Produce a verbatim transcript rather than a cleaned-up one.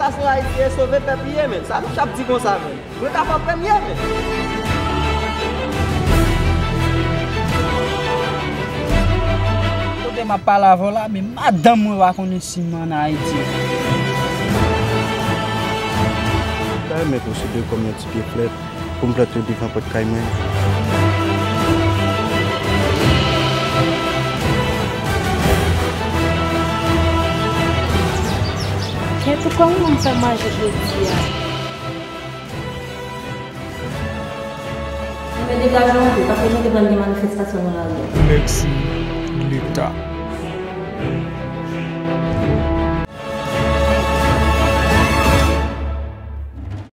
Sa se Ayiti e sove pèp li ye, men. Sa nou t ap di konsa, men. Mwen ka pa premye, men. Kote m ap pale avè w la, men madanm mwen pa konnen si m ann Ayiti. M ta renmen posede kòm yon ti pye flè pou m plante yo devan pòt kay mwen. Kèt, kòman w fè manje jodi a? Enben, degaje w anpil, paske nou te pral gen manifestasyon nan lari a. Lèksi Leta.